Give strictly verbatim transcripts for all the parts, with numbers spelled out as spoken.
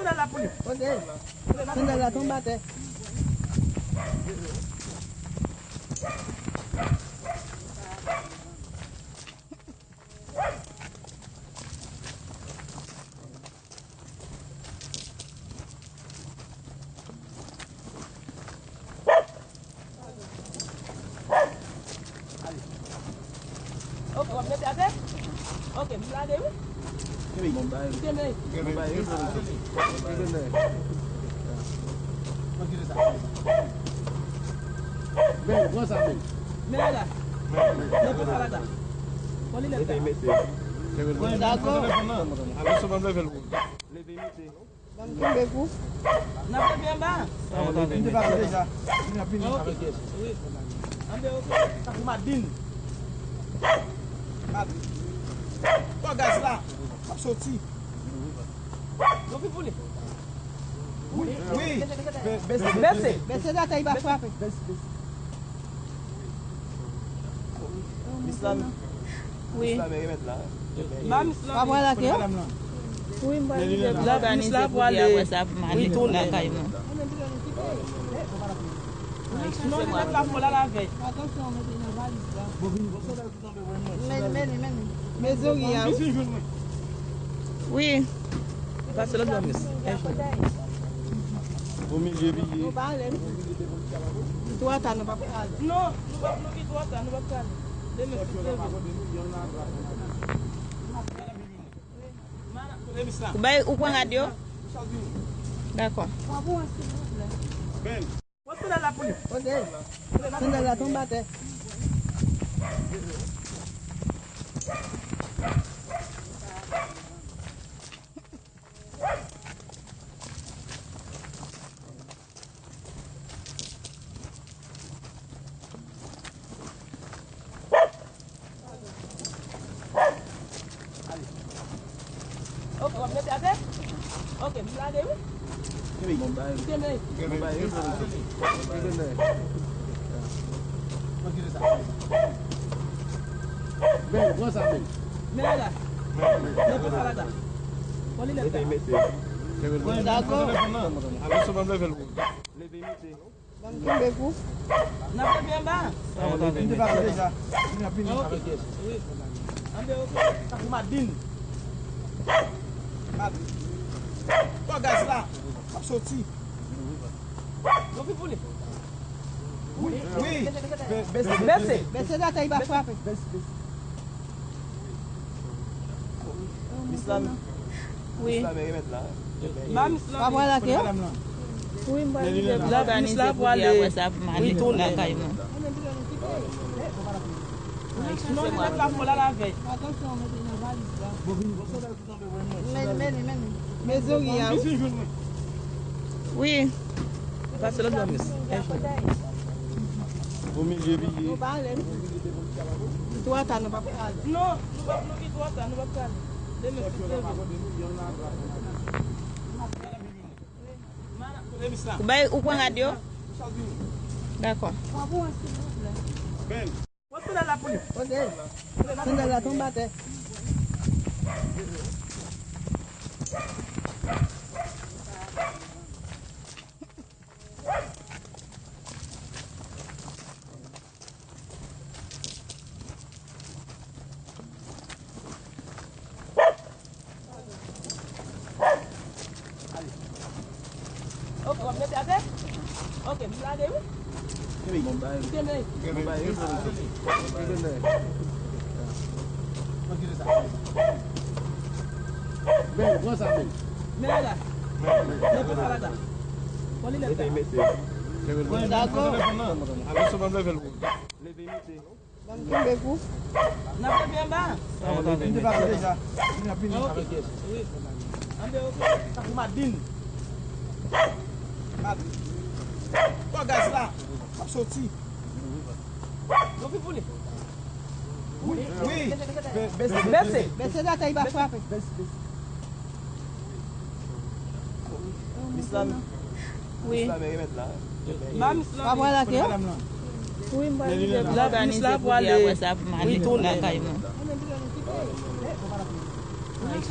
Sandal la tonbe atè. Ok, w ap mete atè? Ok, m lage wi. Kenbe. Kenbe. Men, pran sa, men. Men la. Men pran sa la. Pran li la. Dakò. Leve mete. Ban m kenbe pou. N ap leve anba. Ok, wi. Anbe, ok. Sa pou Madin. Madin. Pran gaz la. M ap soti. Yo fin boule. Wi, wi. Bese. Bese. Bese atè, li va frape. Bese, bese. Miss Lamy. Wi. Miss Lamy remèt la. Ba Miss Lamy. Pa pral ak yo? Wi, m pral rive. La, Miss la pral ale. Wi, tounen. Lakay mwen. Non, li mèt la fò la lavèy. Atansyon, mete nan valiz la. Men, men, men. Mezori a, wi. Wi. Pase lòt bò, miss. O milye piye. Nou pa ale, non. Li twò ta, nou p ap ka ale. Non, nou p ap, nou ki twò ta, nou p ap ka ale. Demen, si Dye vle. Ou bay, ou pran rad yo? Dakò. Pran pou mwen, silvouplè. Pran sandal la pou li. Poze. Sandal la tonbe atè. Ok, w ap mete atè? Ok, m lage wi. Kenbe. Kenbe. Men, pran sa, men. Men la. Men pran sa la. Pran li la. Dakò. Leve mete. Ban m kenbe pou. N ap leve anba. Li te pase deja. Li ap vini. Ok, wi. Anbe, ok. Sa pou Madin. Madin. Pran gaz la. M ap soti. Yo fin boule. Wi, wi. Bese. Bese. Bese atè, li va frape. Bese, bese. Miss Lamy. Wi. Miss Lamy remèt la. Ba Miss Lamy. Pa pral ak yo? Wi, m pral rive. La, Miss la pral ale. Wi, tounen. Lakay mwen. Non, li mèt la fò la lavèy. Atansyon, mete nan valiz la. Men, men, men. Mezori a, wi. Wi. Pase lòt bò, miss. O milye piye. Nou pa ale, non. Li twò ta, nou p ap ka ale. Non, nou p ap, nou ki twò ta, nou p ap ka ale. Demen, si Dye vle. Ou bay, ou pran rad yo? Dakò. Pran pou mwen, silvouplè. Pran sandal la pou li. Poze. Sandal la tonbe atè. Ok, w ap mete atè? Ok, m lage wi. Kenbe. Kenbe. Men, pran sa, men. Men la. Men pran sa la. Pran li la. Dakò. Leve mete. Ban m kenbe pou. N ap leve anba. Li te pase deja. Li ap vini. Ok, wi. Anbe, ok. Sa pou Madin. Madin. Pran gaz la. M ap soti. Yo fin boule. Wi, wi. Bese. Bese. Bese atè, li va frape. Bese, bese. Miss Lamy. Wi. Miss Lamy remèt la. Ba Miss Lamy. Pa pral ak yo? Wi, m pral rive. La, Miss la pral ale. Wi, tounen. Lakay mwen.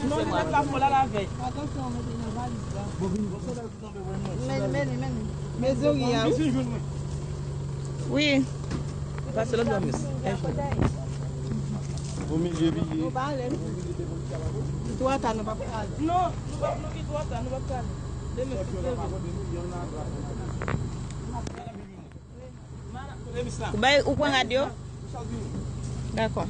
Non, li mèt la fò la lavèy. Atansyon, mete nan valiz la. Men, men, men. Men zori a, wi. Wi. Pase lòt bò, miss. Nou pa ale. Li twò ta, nou p ap prale. Non, nou p ap, nou ki twò ta, nou p ap prale. Demen, si Dye vle. Ou bay, ou pran rad yo? Dakò.